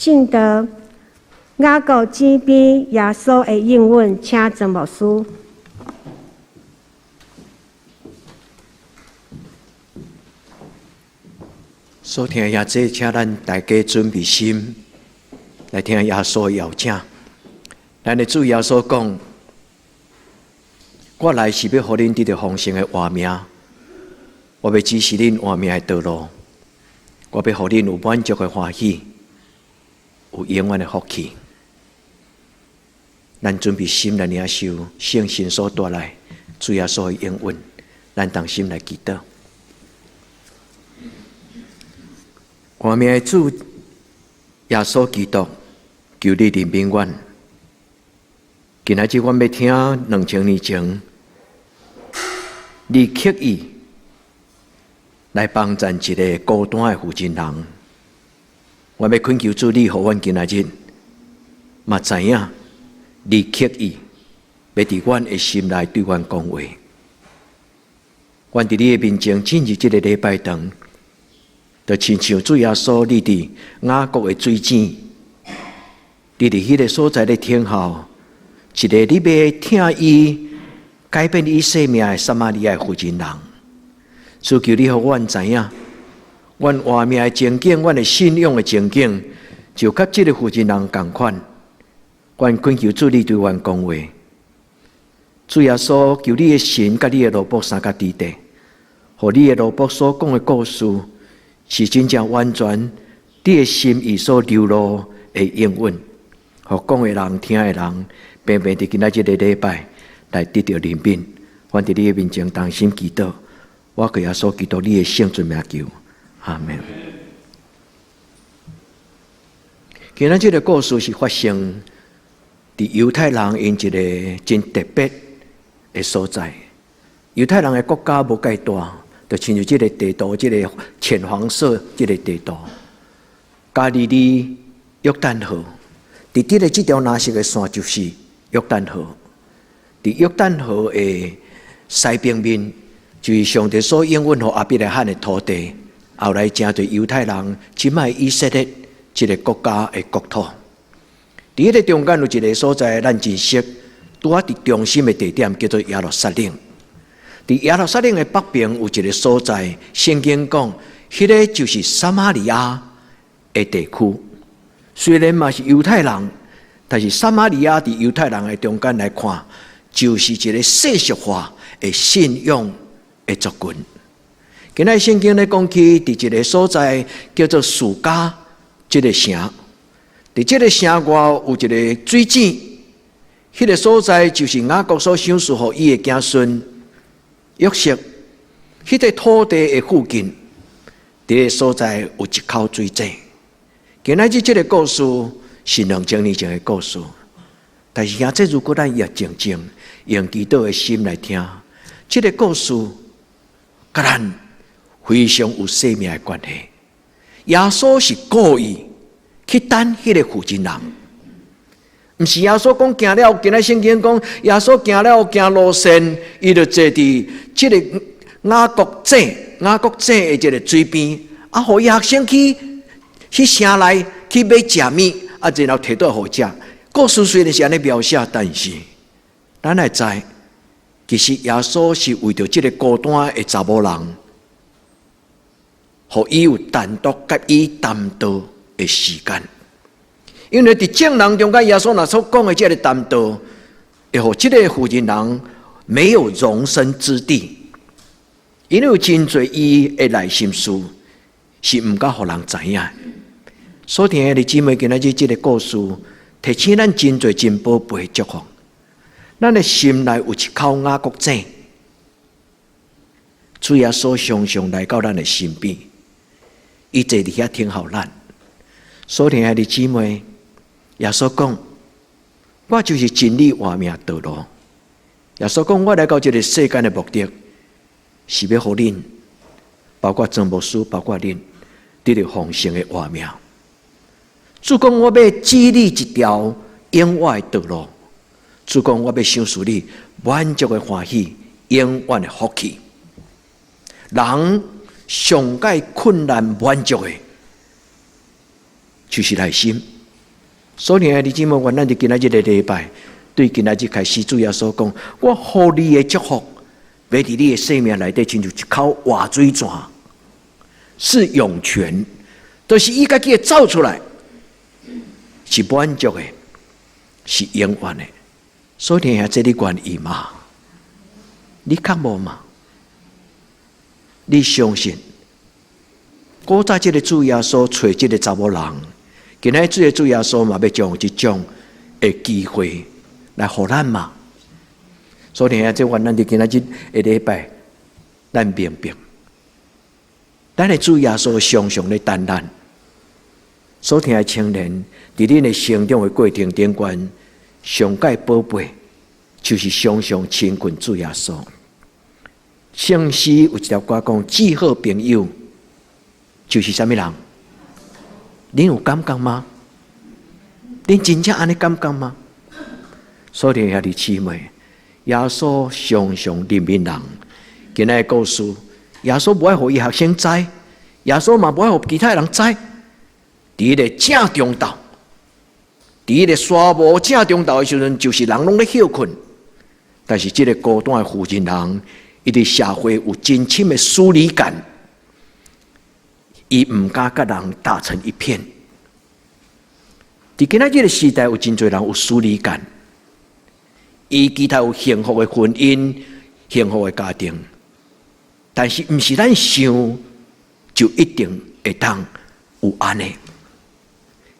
證道雅各井邊耶穌的應允，請曾牧師。所聽的兄弟，請咱大家準備心來聽耶穌的邀請。咱的主耶穌講：我來是欲予恁得著豐盛的活命，我欲指示恁活命的道路，我欲予恁有滿足的歡喜，有永遠的福氣。咱準備心來領受聖神所帶來主耶穌的應允，咱同心來祈禱。活命的主耶穌基督，求你憐憫阮。今仔日阮欲聽2000年前，你刻意來幫贊一个孤單的婦人人。阮欲懇求主，你予阮今仔日嘛知影，你刻意欲佇阮的心內對阮講話。阮佇你的面前進入這个禮拜堂，就親像主耶穌，你佇雅各的水井，你佇彼个所在咧等候一个你欲疼伊、改變伊生命的撒瑪利亞婦人人。主求你予阮知影，阮活命的情景，阮的信仰的情景，就佮這个婦人人仝款。阮懇求主你對阮講話。主耶穌，求你的神佮你的奴僕相佮佇底，予你的奴僕所講的故事是真正完全你的心意所流露的應允，予講的人、聽的人，平平佇今仔這个禮拜來得著憐憫。阮佇你的面前同心祈禱，我靠耶穌基督你的聖尊名求，阿們。今仔這个故事是發生佇猶太人𪜶一个真特別的所在。猶太人的國家無蓋大，就親像這个地圖，這个淺黃色這个地圖，加利利約旦河，佇這个這條藍色的線就是約旦河。佇約旦河的西邊面，就是上帝所應允予亞伯拉罕的土地，後來成做猶太人這擺以色列這个國家的國土。佇彼个中間有一个所在，咱真熟，拄仔佇中心的地點叫做耶路撒冷。佇耶路撒冷的北邊有一个所在，聖經講，彼个就是撒瑪利亞的地區。雖然嘛是猶太人，但是撒瑪利亞佇猶太人的中間來看，就是一个世俗化的信仰的族群。今仔聖經咧講起，佇一个所在叫做示迦這个城。佇這个城外有一个水井，彼个所在就是雅各所賞賜予伊的子孫約瑟。彼个土地的附近，佇个所在有一口水井。今仔日這个故事是2000年前的故事，但是兄弟，如果咱也靜靜用祈禱的心來聽，這个故事，佮咱非常有生命的關係。耶穌是故意去等彼个婦人人，毋是耶穌講行了，今仔聖經講耶穌行了行路線，伊就坐佇這个雅各井，雅各井的這个水邊，啊，予伊學生去去城內去買食物，啊，然後提倒予食。故事雖然是按呢描寫，但是咱會知，其實耶穌是為著這个孤單的查某人，予伊有單獨佮伊談道的時間。因為佇眾人中間，耶穌若所講的這个談道，會予這個婦人人沒有容身之地，因為有真濟伊的內心事是毋敢予人知影。所聽的姊妹，今仔日這个故事，提醒咱真濟真寶貝的祝福。咱的心內有一口雅各井，主耶穌常常來到咱的身邊，伊坐佇遐等候咱。所聽的姊妹，耶穌講：我就是真理、活命、道路。耶穌講：我來到這个世間的目的，是欲予恁，包括曾牧師，包括恁，得著豐盛的活命。主講：我欲指你一條永遠的道路。主講：我欲賞賜你滿足的歡喜，永遠的福氣。人上蓋困難滿足的，就是內心。所以兄弟姊妹，願咱佇今仔日个禮拜，對今仔日開始主耶穌講，我予你的祝福，欲佇你的生命內底，親像一口活水泉，是湧泉，就是伊家己會走出來，是滿足的，是永遠的。所以兄弟，這你願意嗎？你渴慕嗎？你相信？古早這个主耶穌揣這个查某人，今仔日這个主耶穌嘛欲將這種的機會來予咱嗎？所以兄弟，願咱佇今仔日个禮拜，咱明白，咱的主耶穌常常咧等咱。所疼的青年，佇恁的成長的過程頂懸，上蓋寶貝就是常常親近主耶穌。聖詩有一條歌講：至好朋友就是啥物人？恁有感覺嗎？恁真正按呢感覺嗎？所以兄弟姊妹，耶穌常常憐憫人。今仔的故事，耶穌無愛予伊學生知，耶穌嘛無愛予其他人知。佇彼个正中晝，佇彼个沙漠正中晝的時陣，就是人攏咧歇睏。但是這个孤單的婦人人，伊佇社會有真深的疏離感，伊毋敢佮人打成一片。佇今仔這个時代，有真濟人有疏離感，伊期待有幸福的婚姻、幸福的家庭，但是毋是咱想就一定會當有按呢。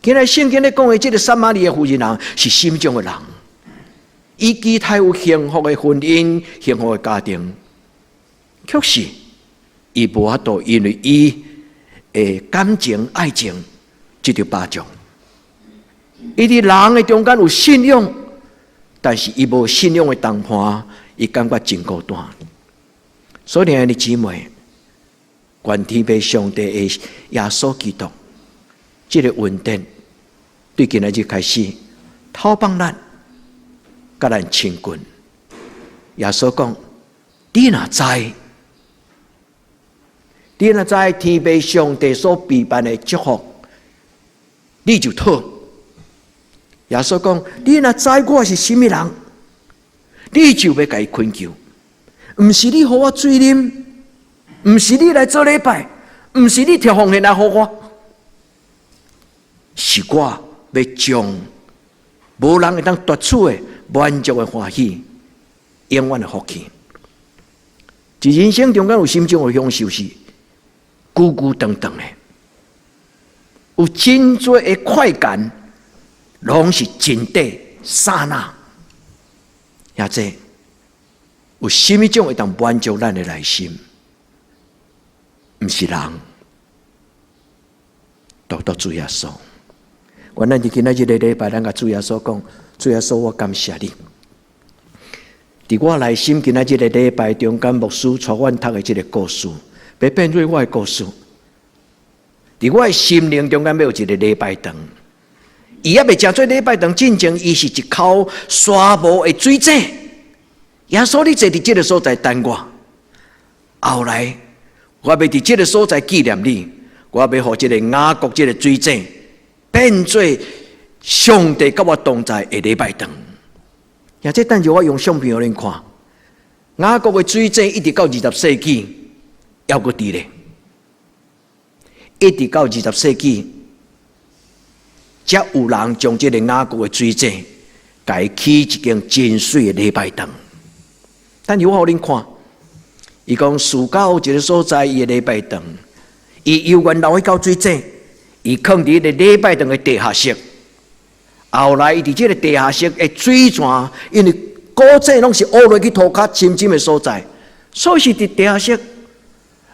今仔聖經咧講的這个撒瑪利亞婦人人是啥物種的人？伊期待有幸福的婚姻、幸福的家庭，卻是伊無法度，因為伊的感情、愛情得著保障。伊佇人的中間有信仰，但是伊無信仰的同伴，伊感覺真孤單。所以，兄弟姊妹，願天父上帝的耶穌基督，這个恩典，對今仔日開始，透放咱，佮咱親近。耶穌講：你若知，你若知天父上帝所備辦的祝福，你就討。耶穌講：你若知我是啥物人，你就欲共伊懇求。毋是你予我水啉，毋是你來做禮拜，毋是你提奉獻來予我，是我欲將無人會當奪取的滿足的歡喜，永遠的福氣。佇人生中間有啥物種的享受是久久長長的，有真濟的快感，攏是真短剎那。也這有啥物種會當滿足咱的內心？毋是人，獨獨主耶穌。願咱佇今仔日个禮拜，咱共主耶穌講：主耶穌，我感謝你。佇我內心今仔日個禮拜中間，牧師帶阮讀的這个故事，欲變做我的故事。佇我的心靈中間，欲有一个禮拜堂。伊猶未成做禮拜堂，進前伊是一口沙漠的水井。耶穌，你坐佇這个所在等我。後來，我欲佇這个所在紀念你，我欲予這个雅各這个水井變做上帝佮我同在的禮拜堂。也這等陣我用相片予恁看，雅各的水井一直到20世紀，猶閣佇咧，一直到二十世紀，才有人將這个雅各的水井，共伊起一間真媠的禮拜堂。但是我予恁看，伊講樹到一个所在，伊的禮拜堂，伊猶原留彼口水井，伊囥佇彼个禮拜堂的地下室。後來，伊佇這个地下室的水泉，因為古井攏是挖落去塗跤深深的所在，所以是佇地下室。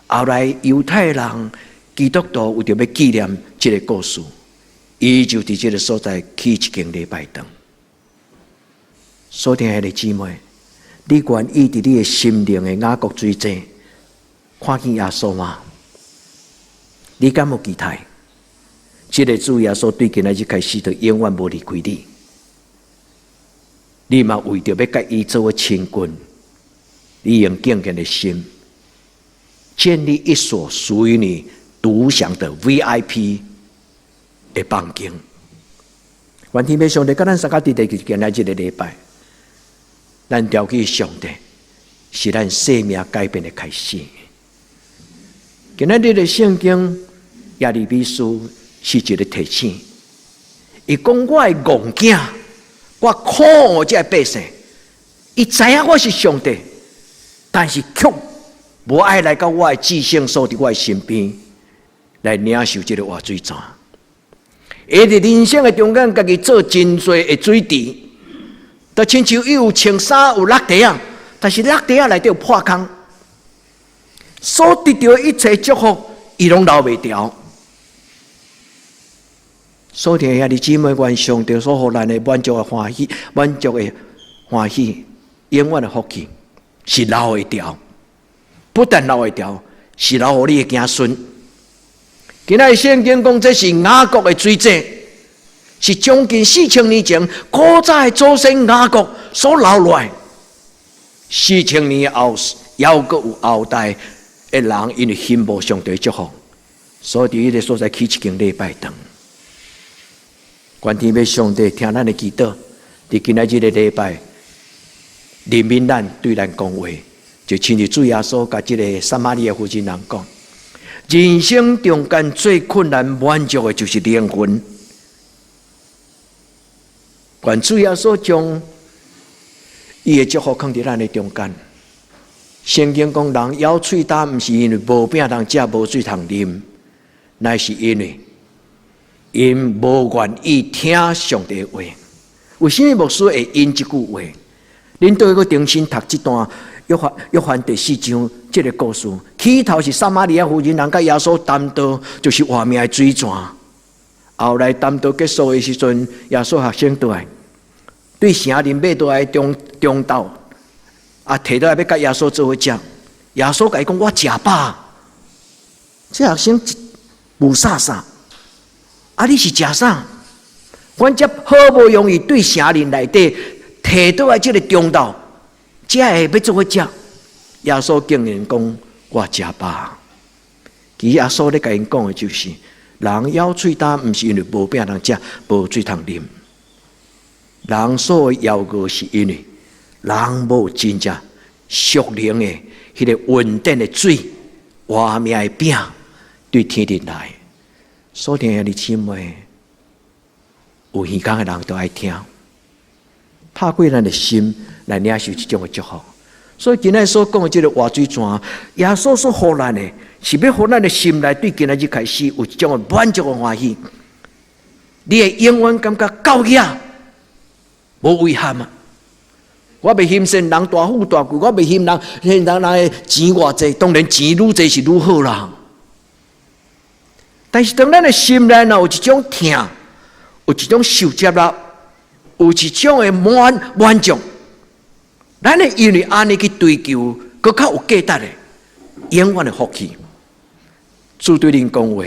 後來猶太人基督徒為著欲紀念這个故事，伊就佇這个所在起一間禮拜堂。所疼的姊妹，你願意佇你的心靈的雅各水井看見耶穌嗎？你敢有期待？這个主耶穌對今仔日開始，就永遠無離開你。你嘛為著欲佮伊做伙親近，你用敬虔的心，建立一所屬於你獨享的 VIP 的房間。願天父上帝佮咱相佮佇佇今仔這个禮拜，咱牢記上帝是咱生命改變的開始。今仔日的聖經耶利米書是一個提醒，伊講我的戇囝，我苦惡這个百姓，伊知影我是上帝，但是卻無愛來到我的至聖所，佇我的身邊來領受這個活水泉。伊佇人生的中間，家己做真濟的水池，就親像伊有穿衫有落地仔，但是落地仔內底有破空，所得著的一切祝福，伊攏留袂牢。所聽兄弟姊妹，願上帝所予咱的滿足的歡喜，滿足的歡喜，永遠的福氣，是留會牢。不但留會牢，是留予你的子孫。今仔聖經講，這是雅各的水井，是將近4000年前古早的祖先雅各所留落來。4000年後，猶閣有後代的人，因為羨慕上帝祝福，所以佇彼个所在起一間禮拜堂。願天父上帝聽咱的祈禱，佇今仔這个禮拜，憐憫咱，對咱講話，就親像主耶穌共這个撒瑪利亞婦人講。人生中間最困難滿足的，就是靈魂。願主耶穌將伊的祝福放佇咱的中間。聖經講，人枵喙焦，毋是因為無餅通食，無水通啉，乃是因為𪜶無願意聽上帝的話。為啥物牧師會引這句話？恁倒去重新讀這段約翰第四章這个故事，起頭是撒瑪利亞婦人人佮耶穌談道，就是活命的水泉。後來談道結束的時陣，耶穌學生倒來，對城裡買倒來中中晝，啊，提倒來欲佮耶穌做伙食。耶穌共伊講：我食飽。這學生霧煞煞，啊，你是食啥？反正好不容易對城裡內底提倒來這个中晝，才會欲做伙食。耶穌竟然講：我食飽。其實耶穌咧共𪜶講的就是，人枵喙焦，毋是因為無餅通食，無水通啉。人所謂枵餓，是因為人無真正屬靈的彼个穩定的水，活命的餅對天頂來。所聽的姊妹，有耳孔的人都愛聽，拍開咱的心來領受這種的祝福。所以今仔所講的這个活水泉，耶穌所予咱的，是欲予咱的心內對今仔日開始有一種的滿足的歡喜。你會永遠感覺夠額，無遺憾啊！我袂欣羨人大富大貴，我袂欣人人人的錢偌濟，當然錢愈濟是愈好啦。但是當咱的心內若有一種疼，有一種受接納，有一種的滿滿足，咱會因為按呢去追求，閣較有價值的永遠的福氣。主對恁講話，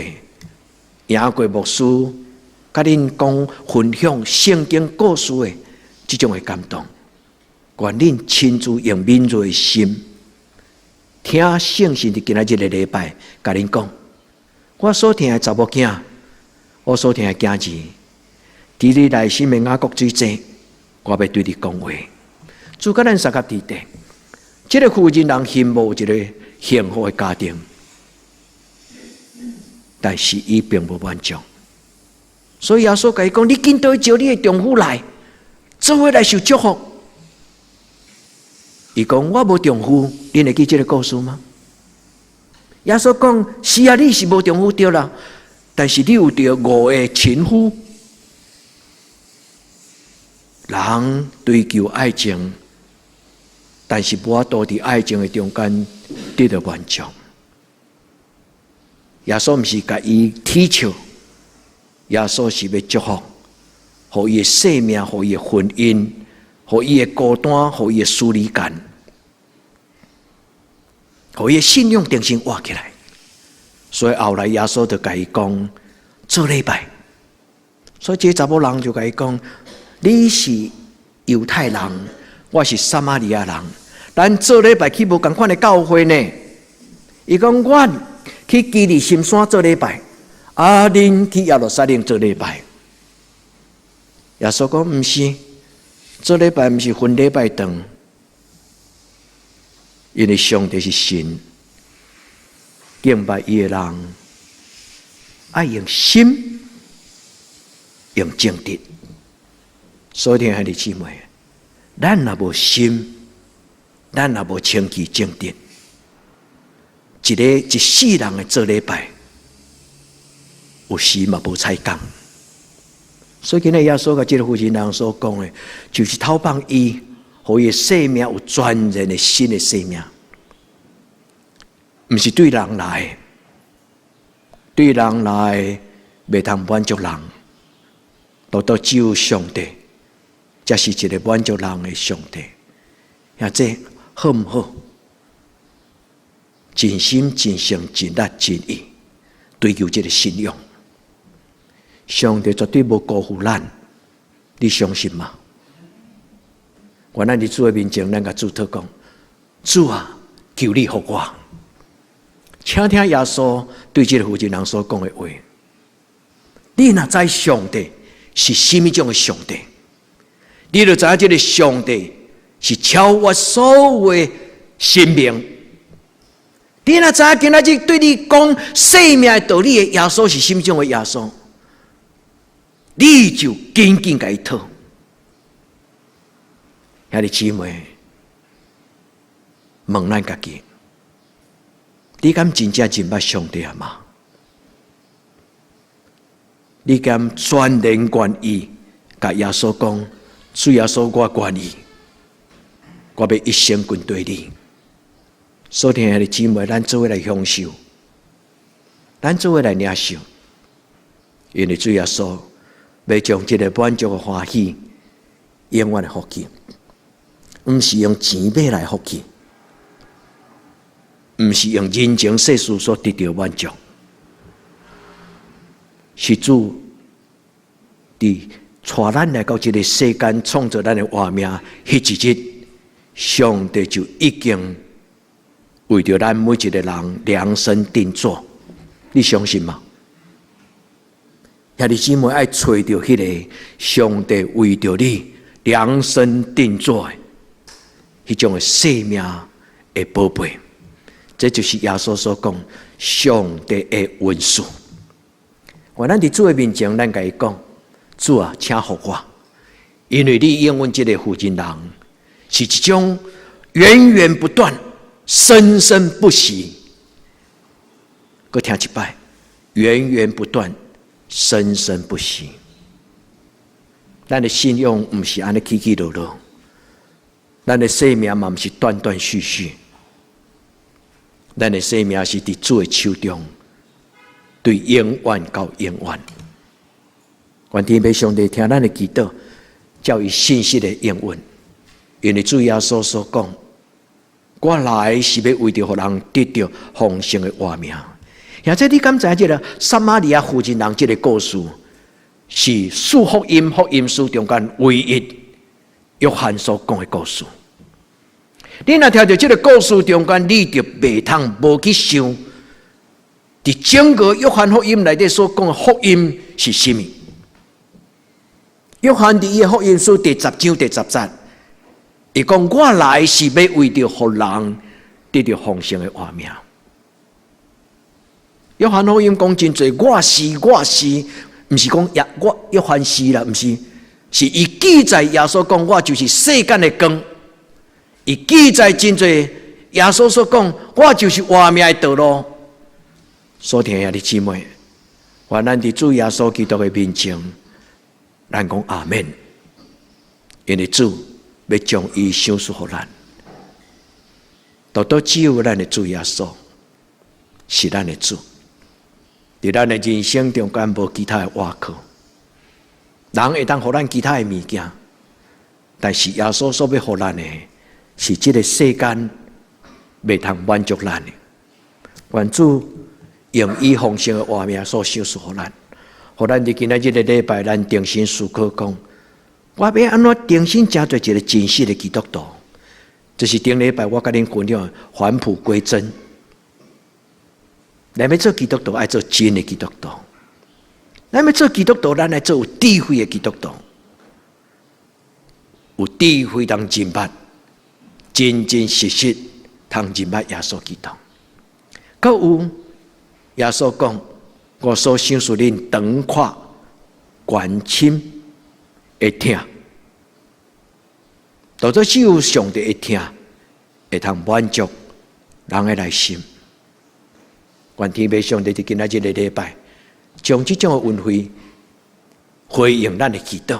贏過牧師共恁講分享聖經故事的這種的感動。願恁親自用敏銳的心，聽聖神佇今仔這个禮拜共恁講，我所疼的查某囝，我所疼的囝兒，佇你內心的雅各水井，我欲對你講話。主佮咱相佮佇咧，這个婦人人羨慕一个幸福的家庭，但是伊並無滿足，所以耶穌共伊講：你緊倒去招你的丈夫來，做伙來受祝福。伊講：我無丈夫，恁會記這个故事嗎？耶穌講：是啊，你是無丈夫對啦，但是你有著五个前夫。人追求愛情，但是無法度佇愛情的中間得著滿足。耶穌毋是共伊取笑，耶穌是欲祝福，予伊的生命，予伊的婚姻，予伊的孤單，予伊的疏離感，予伊的信仰重新活起來。所以後來耶穌就共伊講做禮拜。所以這查某人就共伊講：你是猶太人，我是撒瑪利亞人，咱做禮拜去無仝款的教會呢。伊講，阮去基利心山做禮拜，啊，恁去耶路撒冷做禮拜。耶穌講毋是，做禮拜毋是分禮拜堂，因為上帝是神，敬拜伊的人愛用心，用正直。所以兄弟姊妹，咱若無心，咱若無清氣正直，一个一世人的做禮拜，有時嘛無彩工。所以今日耶穌共這个婦人人所講的，就是透放伊，予伊的生命有全然的新的生命，毋是對人來，對人來袂通滿足人，獨獨只有上帝，才是一个滿足人的上帝。兄這好毋好？盡心盡性盡力盡意追求這个信仰，上帝絕對無辜負咱，你相信嗎？願咱佇主的面前，咱共主禱講：主啊，求你予我。請聽耶穌對這个婦人人所講的話：你若知上帝是啥物種的上帝，你就知影這个上帝是超越所有的神明。你若知影今仔日對你講生命的道理的耶穌是啥物種的耶穌，你就緊緊共伊討。兄弟姊妹，問咱家己，你敢真正認捌上帝啊嗎？你敢全然願意共耶穌講，主耶穌，我願意，我欲一生跟隨你。所以兄弟姊妹，咱做伙來享受，咱做伙來領受，因為主耶穌欲將這个滿足的歡喜永遠的福氣，毋是用錢買來福氣，毋是用人情世事所得著滿足，是主佇帶咱來到這个世間創造咱的活命，彼一日，上帝就已經為著咱每一个人量身定做，你相信嗎？兄弟姊妹愛揣著彼个上帝為著你量身定做的彼種的生命的寶貝，這就是耶穌所講上帝的恩賜。願咱佇主的面前，咱共伊講：主啊，請予我，因為你應允這个婦人人是一種源源不斷、生生不息。閣聽一擺，源源不斷、生生不息。咱的信仰毋是按呢起起落落，咱的生命嘛毋是斷斷續續，咱的生命是佇主的手中，對永遠到永遠。願天父上帝聽咱的祈禱，照伊信實的應允。因為主耶穌所講，我來是欲為著予人得著豐盛的活命。或者你敢知影這个撒瑪利亞婦人人這个故事，是四福音福音書中間唯一約翰所講的故事。你若聽著這个故事中間，你就袂通無去想，佇整個約翰福音內底所講的福音是啥物？約翰佇伊的福音書第十章第十節，伊講我來是欲為著予人得著豐盛的活命。約翰福音講真濟，我是我是，毋是講耶我約翰是啦，毋是，是伊記載耶穌講我就是世間的光。伊記載真濟耶穌所講，我就是活命的道路。所聽兄弟姊妹，願咱佇主耶穌基督的面前，咱講阿們，因為主欲將伊賞賜予咱，獨獨只有咱的主耶穌是咱的主，佇咱的人生中間無其他的倚靠，人會當予咱其他的物件，但是耶穌所欲予咱的，是這个世間袂通滿足咱的。願主用伊豐盛的活命所賞賜予咱，予咱佇今仔這个禮拜，咱重新思考講，我欲按怎重新成做一个真實的基督徒？這是頂禮拜我共恁分享返璞歸真。咱欲做基督徒，愛做真的基督徒。咱欲做基督徒，咱來做有智慧的基督徒，有智慧通認捌，真真實實通認捌耶穌基督。閣有耶穌講，我所賞賜恁長闊懸深的疼，當作只有上帝的疼，會通滿足人的內心。願天父上帝佇今仔日這個禮拜，將這種的恩惠回應咱的祈禱。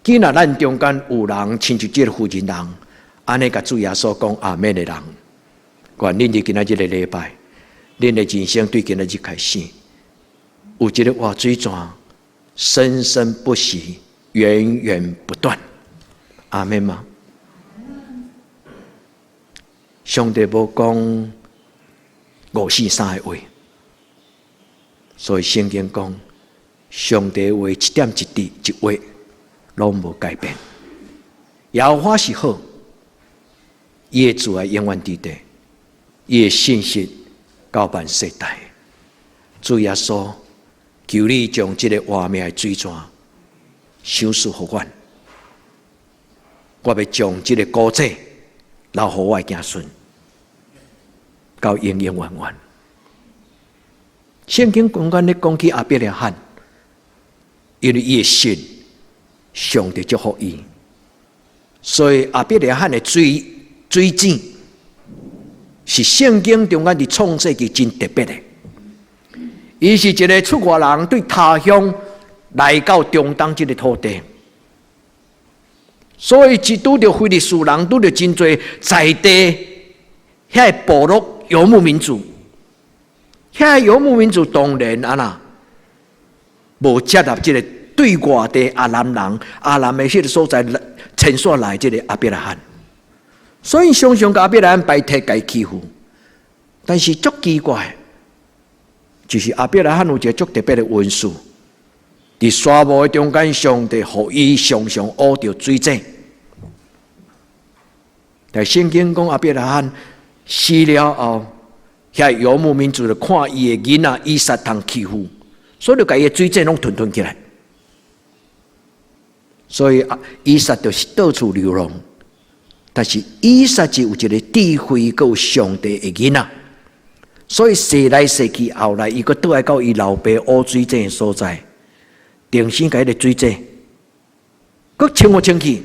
今若咱中間有人親像這個婦人人，按呢共主耶穌講阿們的人，願恁佇今仔日這個禮拜，恁的人生對今仔日開始，有一个活水泉，生生不息，源源不斷。阿們嗎？上帝無講五四三的話，所以聖經講，上帝話一點一滴一畫攏無改變。耶和華是好，伊的慈愛永遠佇地，伊的信實到萬世代。主耶穌，求你將這个活命的水泉賞賜予阮，我欲將這个古井留予我的子孫，到永永遠遠。聖經講緊咧講起亞伯拉罕，因為伊的信，上帝祝福伊，所以亞伯拉罕的水井是聖經中間佇創世記真特別的。伊是一个出外人，對他鄉來到中東這个土地，所以一拄著非利士人，拄著真濟在地遐个部落游牧民族，遐个游牧民族當然按怎無接納這个對外地亞蘭人、亞蘭的彼个所在遷徙來這个亞伯拉罕，所以常常共亞伯拉罕排斥、共伊欺負。但是足奇怪，就是亞伯拉罕有一个足特別的恩賜，佇沙漠的中間，上帝予伊常常挖著水井。但聖經講亞伯拉罕死了後，遐游牧民族就看伊的囡仔以撒通欺負，所以就共伊的水井攏吞吞起來。所以以撒就是到處流浪。但是以撒是有一个智慧，閣有上帝的囡仔，所以踅來踅去，後來伊閣倒來到伊老爸挖水井的所在，重新共彼个水井，閣清予清氣。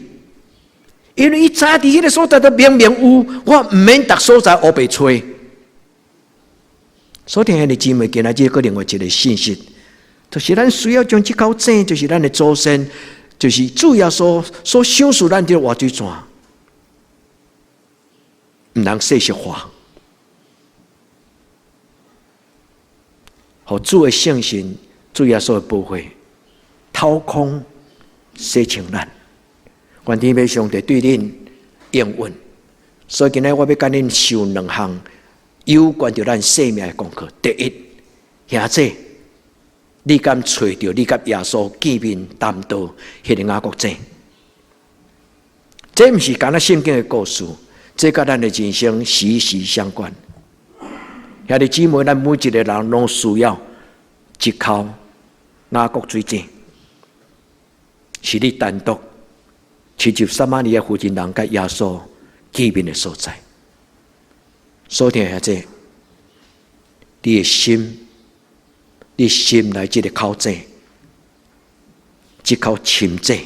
因為伊知佇彼个所在都明明有，我毋免逐所在烏白揣。所以兄弟姊妹，今仔日閣另外一个信息，就是咱需要將這口井，就是咱的祖先，就是主耶穌所賞賜咱這个活水泉，毋通世俗化，予主的聖神、主耶穌的寶血掏空洗清咱。願天父上帝對恁應允，所以今日我欲共恁授兩項有關著咱生命的功課。第一，兄弟，你敢揣著你佮耶穌見面談道彼个雅各井？這毋是干焦聖經的故事，這佮咱的人生息息相關。兄弟姊妹，咱每一个人攏需要一口雅各水井，是你單獨親像撒瑪利亞婦人人佮耶穌見面的所在。所聽兄弟，你的心，你心內這个口井，這口深井，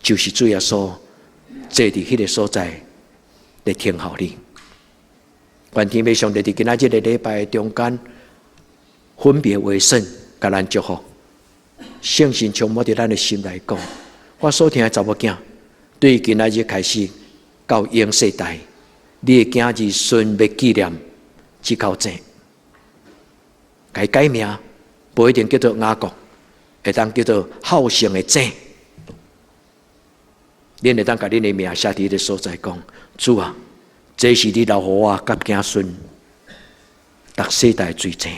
就是主耶穌坐佇彼个所在來聽候你。願天父上帝佇今仔這个禮拜中間，分別為聖，共咱祝福，聖神充滿佇咱的心內講，我所疼的查某囝，對今仔日開始到永世代，你的囝兒孫欲紀念這口井，共伊改名，無一定叫做雅各，會當叫做好勝的井。恁會當共恁的名寫佇彼个所在，講主啊，這是你留予我佮子孫逐世代的水井。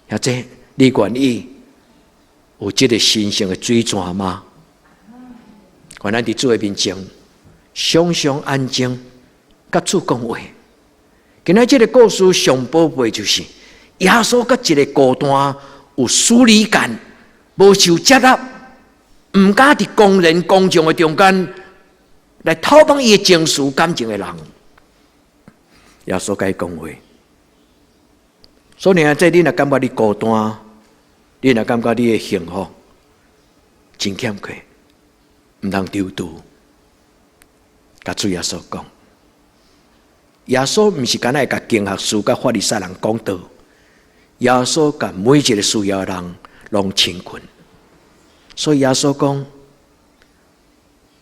或者你願意有這个神聖的水泉嗎？願咱佇主的面前，常常安靜，佮主講話。今仔這个故事上寶貝就是耶穌佮一个孤單有疏離感，無受接納，毋敢佇公然公眾的中間來透露伊的情緒感情的人，耶穌共伊講話。所以啊，這你若感覺你孤單，你若感覺你的幸福真欠缺，毋通丟丟，共主耶穌講。耶穌毋是干焦會共經學士佮法利賽人講道，耶穌共每一個需要的人攏親近。所以耶穌講：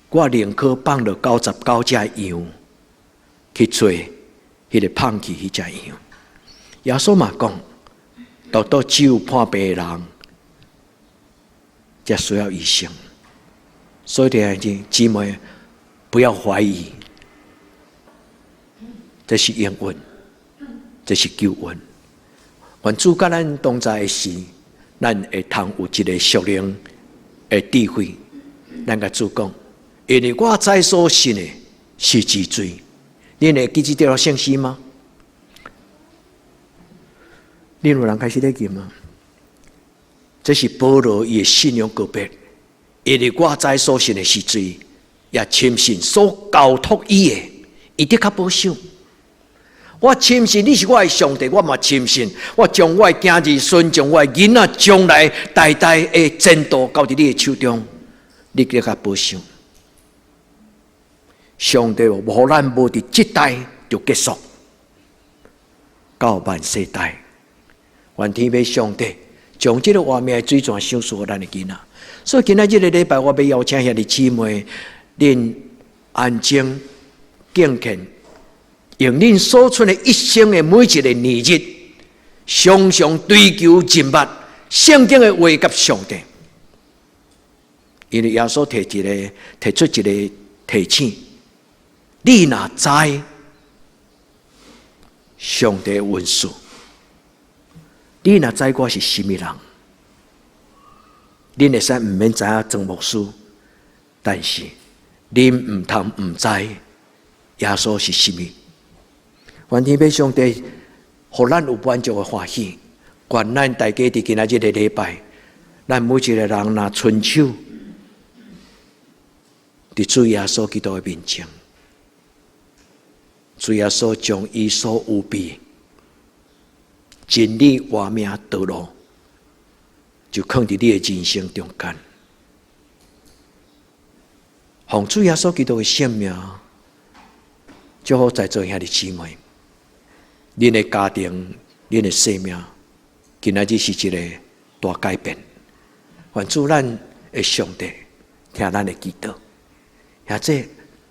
我寧可放落九十九隻羊，去揣彼個放去彼隻羊。耶穌嘛講：獨獨只有破病的人，才需要醫生。所以弟兄姊妹，不要懷疑，這是應允，這是救恩。願主佮咱同在的時，咱會通有一個屬靈的智慧。咱共主講，因為我知所信的是治罪。恁會記這條聖詩嗎？恁有人開始咧記嗎？這是保羅伊的信仰告白，因為我知所信的是罪，也深信所交託伊的，伊得較保守。我深信你是我的上帝，我嘛深信，我將我的囝兒孫，將我的囡仔，將來代代的前途交佇你的手中，你得較保守。上帝無咱無佇這代就結束，到萬世代，願天父上帝將這個活命的水泉賞賜予咱的囡仔。所以今仔這個禮拜，我欲邀請兄弟姊妹，恁安靜敬虔，用恁所存的一生的每一個年日，常常追求認捌聖經的話佮上帝。因為耶穌提出一個提醒：你若知上帝的恩賜，你若知我是啥物人，恁會使毋免知影莊牧師，但是恁毋通毋知耶穌是啥物。願天父上帝，予咱有滿足的歡喜。願咱大家佇今仔這個禮拜，咱每一個人若伸手，佇主耶穌基督的面前，主耶穌將伊所預備真理活命道路，就囥佇你的人生中間，奉主耶穌基督的聖名，祝福在座兄弟姊妹，恁的家庭、恁的生命，今仔日是一個大改變。願主咱的上帝聽咱的祈禱。或者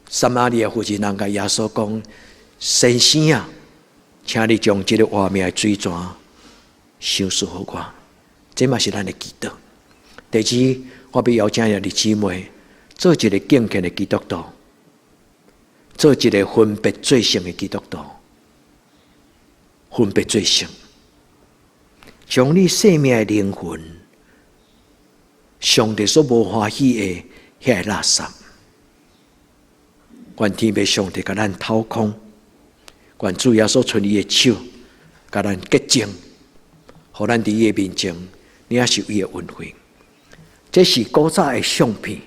撒瑪利亞婦人人共耶穌講：先生啊，請你將這個活命的水泉賞賜予我。這嘛是咱的祈禱。第二，我欲邀請兄弟姊妹做一個敬虔的基督徒，做一個分別做聖的基督徒，分別做聖，將你生命的靈魂，上帝所無歡喜的彼个垃圾，願天父上帝共咱掏空，願主耶穌伸伊的手，共咱潔淨，予咱佇伊的面前，領受伊的恩惠。這是古早的相片，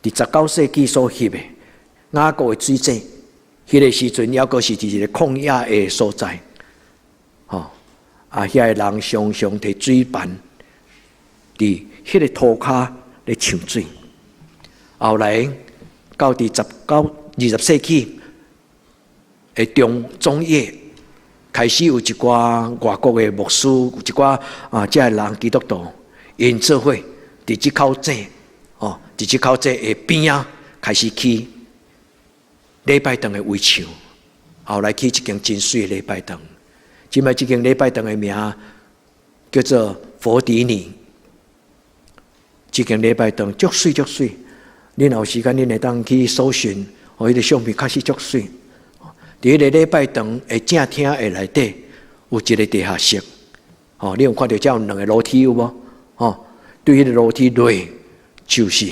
佇19世紀所翕的雅閣的水井，彼個時陣猶閣是佇一個曠野的所在，吼啊！遐个人常常提水盤佇彼個塗跤咧搶水。後來到佇十九、二十世紀的中中葉，開始有一寡外國的牧師，有一寡啊，這个人基督徒，𪜶做伙佇這口井，哦，佇這口井的邊仔開始起禮拜堂的圍牆，後來起一間真媠的禮拜堂。這擺這間禮拜堂的名叫做佛迪尼。這間禮拜堂足媠足媠，恁若有時間，恁會當去搜尋，哦，彼個相片確實足媠。佇彼個禮拜堂的正廳的內底有一個地下室，哦，你有看著遮有兩個樓梯有無？哦，對彼個樓梯落就是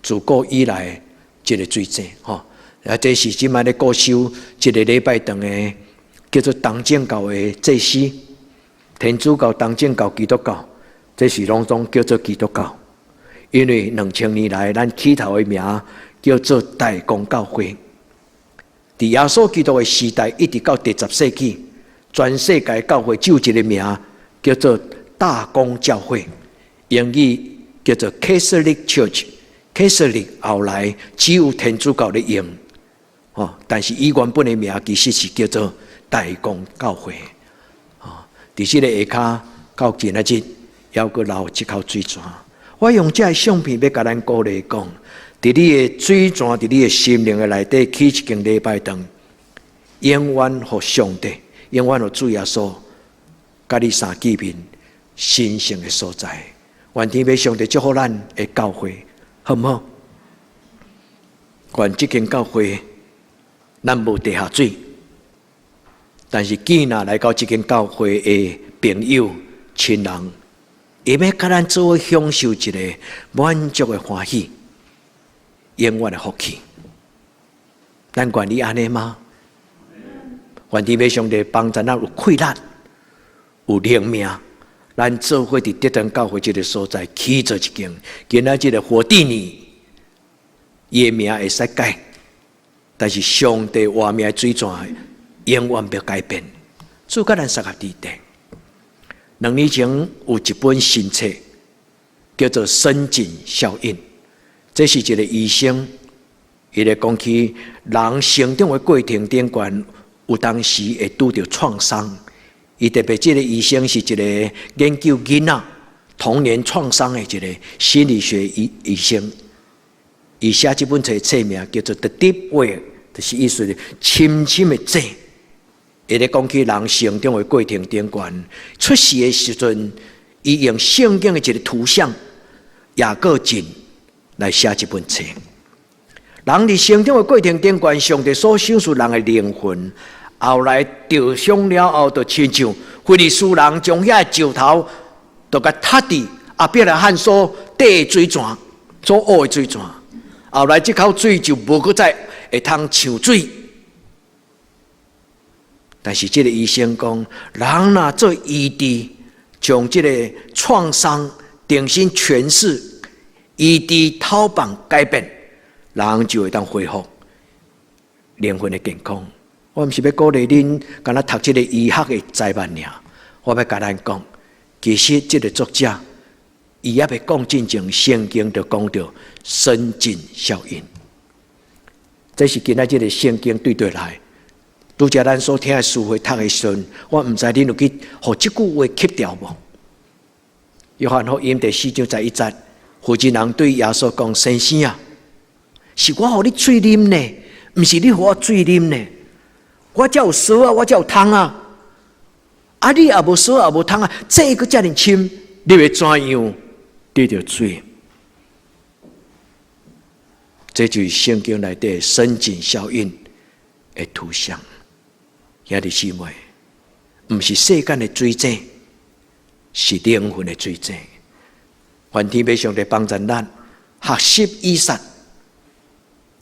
自古以來一個水井，吼。啊，這是這擺咧顧守這個禮拜堂的叫做東正教的祭司，天主教、東正教、基督教，這是攏總叫做基督教，因為2000年來，咱起頭的名叫做大公教會。佇耶穌基督的時代，一直到第十世紀，全世界教會只有一個名叫做大公教會，英語叫做 Catholic Church。Catholic 後來只有天主教咧用，哦，但是伊原本的名其實是叫做大公教會。哦，佇這個下跤到今仔日，猶閣流這口水泉。我用這个相片欲共咱鼓勵講，佇你的水泉，佇你的心靈的內底起一間禮拜堂，永遠予上帝，永遠予主耶穌，佮你相見面神聖的所在。願天父上帝祝福咱的教會，好毋好？願這間教會，咱無地下水，但是既若來到這間教會的朋友、親人，會欲佮咱做伙享受一个滿足的歡喜，永遠的福氣。咱願意按呢嗎？願天父上帝幫助咱有氣力、有靈命，咱做伙佇德堂教會這个所在起做一間。今仔這个火地尼，伊的名會使改，但是上帝活命的水泉永遠袂改變。主佮咱相合佇底。2年前有一本新冊，叫做《深井效應》。這是一个醫生，伊咧講起人成長的過程頂懸，有當時會拄著創傷。伊特別這个醫生是一个研究囡仔童年創傷的一个心理學醫生。伊寫這本冊冊名叫做《The Deep Well》，就是意思是深深的井。伊咧講起人成長的過程頂懸，出世的時陣，伊用聖經的一个圖像雅各井來寫這本冊。人佇成長的過程頂懸，上帝所賞賜人的靈魂，後來受傷了後，就親像非利士人將遐個石頭，就共踢佇亞伯拉罕所綴的水泉，所挖的水泉。後來這口水就無閣再會通搶水。但是這个醫生講，人若做醫治，將這个創傷重新詮釋，醫治透放改變，人就會當恢復靈魂的健康。我毋是欲鼓勵恁，干焦讀這个醫學的哉問爾。我欲共咱講，其實這个作者，伊猶未講進前，聖經就講著深井效應。這是今仔這个聖經對對來。拄才咱所聽的詩會讀的時陣，我毋知恁有去予這句話吸著無？約翰福音第四章十一節，婦人人對耶穌講：“先生啊，是我予你水啉呢，毋是你予我水啉呢。我才有匙仔，我才有桶仔。啊，你也無匙也無桶仔，這閣遮爾深，你欲怎樣得著水？”這就是聖經內底深井效應的圖像。兄弟姊妹，毋是世間的水井，是靈魂的水井。願天父上帝幫助咱學習以撒。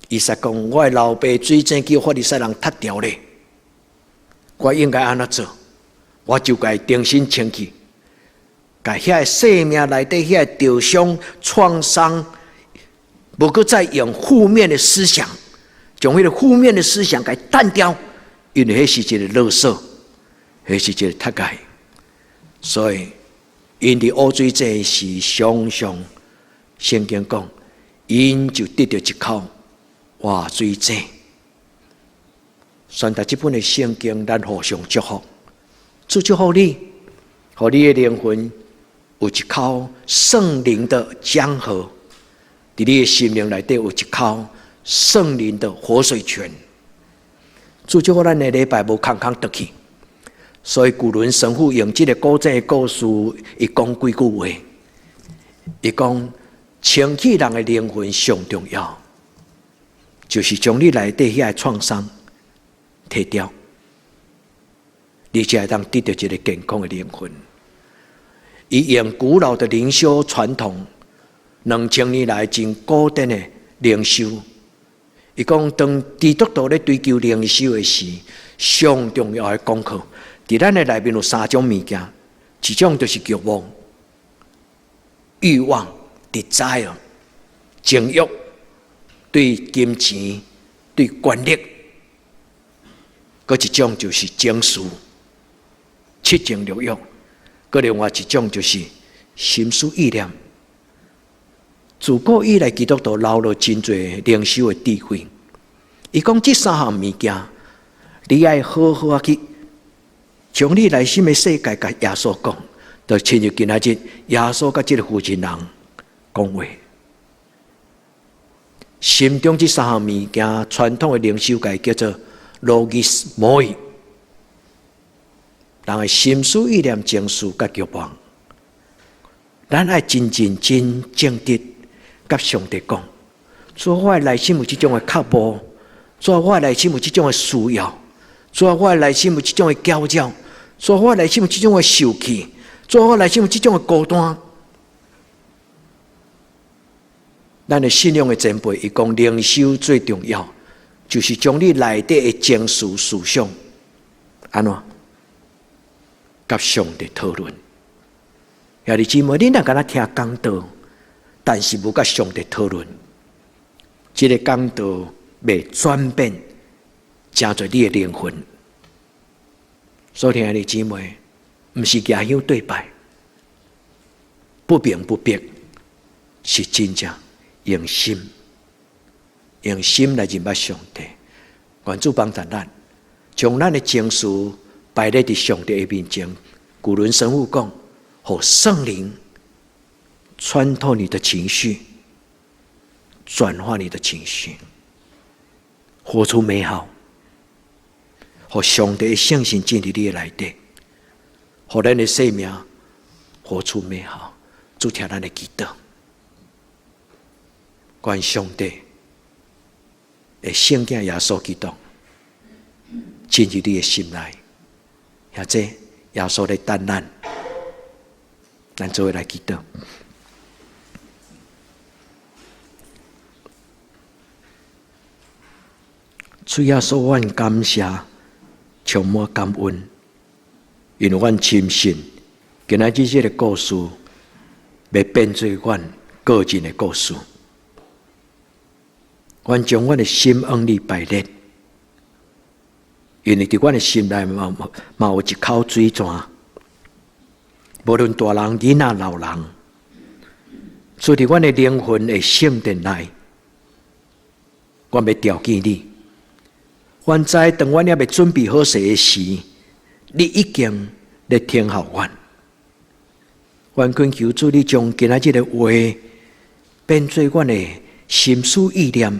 以撒講：我的老爸水井叫法利賽人踢掉咧，我應該按怎做？我就共重新清去，共遐个生命內底遐个受傷創傷，無閣再用負面的思想，將彼个負面的思想共澹掉。因為彼是一个垃圾，彼是一个踢界，所以𪜶佇挖水井時，常常聖經講，𪜶就得著一口活水井。宣讀這本的聖經，咱互相祝福，主祝福你，予你的靈魂有一口聖靈的江河，佇你的心靈內底有一口聖靈的活水泉。主祝福咱的禮拜無空空轉去，所以古倫神父用這个古井的故事，伊講幾句話。伊講清氣人的靈魂上重要，就是將你內底遐个創傷提掉，你才會當得著一个健康的靈魂。伊用古老的靈修傳統，2000年來真古典的靈修。伊講，當基督徒咧追求靈修的時，上重要的功課，佇咱的內面有三種物件，一種就是欲望，欲望 desire 情欲，對金錢、對權力，閣一種就是情緒、七情六欲，閣另外一種就是心思意念。自古以來，基督徒流落真濟靈修的智慧。伊講這三項物件，你愛好好仔去將你內心的世界共耶穌講，就親像今仔日耶穌佮這個婦人講話。心中這三項物件，傳統的靈修界叫做 logismoi，人的心思意念、情緒佮欲望，咱愛真認真正直，佮上帝講，主，我的內心有這種的渴慕，主，我的內心有這種的需要，主，我的內心有這種的攪擾，主，我的內心有這種的受氣，主，我內心有這種的孤單。咱的信仰的前輩，伊講靈修最重要，就是將你內底的情緒思想，按怎，佮上帝討論。兄弟姊妹，你若干焦聽講道，但是無佮上帝討論，這個講道袂轉變，成做你的靈魂。所以兄弟姊妹，毋是舉香對拜，不明不白，是真正用心，用心來認捌上帝。願主幫助咱，將咱的情緒擺佇上帝的面前。古倫神父講，予聖靈穿透你的情緒，轉化你的情緒，活出美好，予上帝的聖神進入你的內底，予咱的生命活出美好。主聽咱的祈禱，願上帝的聖子耶穌基督進入你的心內，或者耶穌咧等咱，咱做伙來祈禱。主耶穌，阮感謝，充滿感恩，因為阮深信，今仔日這個故事欲變做阮個人的故事。阮將阮的心向你擺列，因為佇阮的心內嘛有一口水泉，無論大人、囡仔、老人，住佇阮的靈魂的聖殿內，阮欲朝見你。阮知當阮猶未準備好勢的時，你已經咧聽候阮。阮懇求主，你將今仔日的話變做阮的心思意念，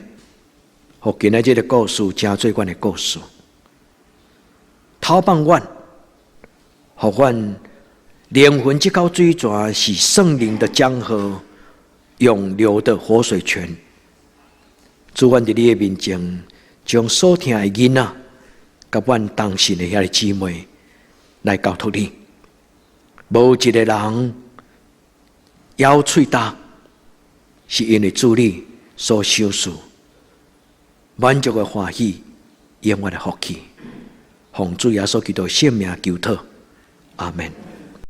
予今仔日的故事成做阮的故事。透放阮，予阮靈魂這口水泉是聖靈的江河，湧流的活水泉。主，阮佇你的面前，將所聽的囡仔，佮阮同信的遐个姊妹來交託你。無一个人枵喙焦，是因為主你所賞賜滿足的歡喜，永遠的福氣。奉主耶穌基督聖名求禱，阿們。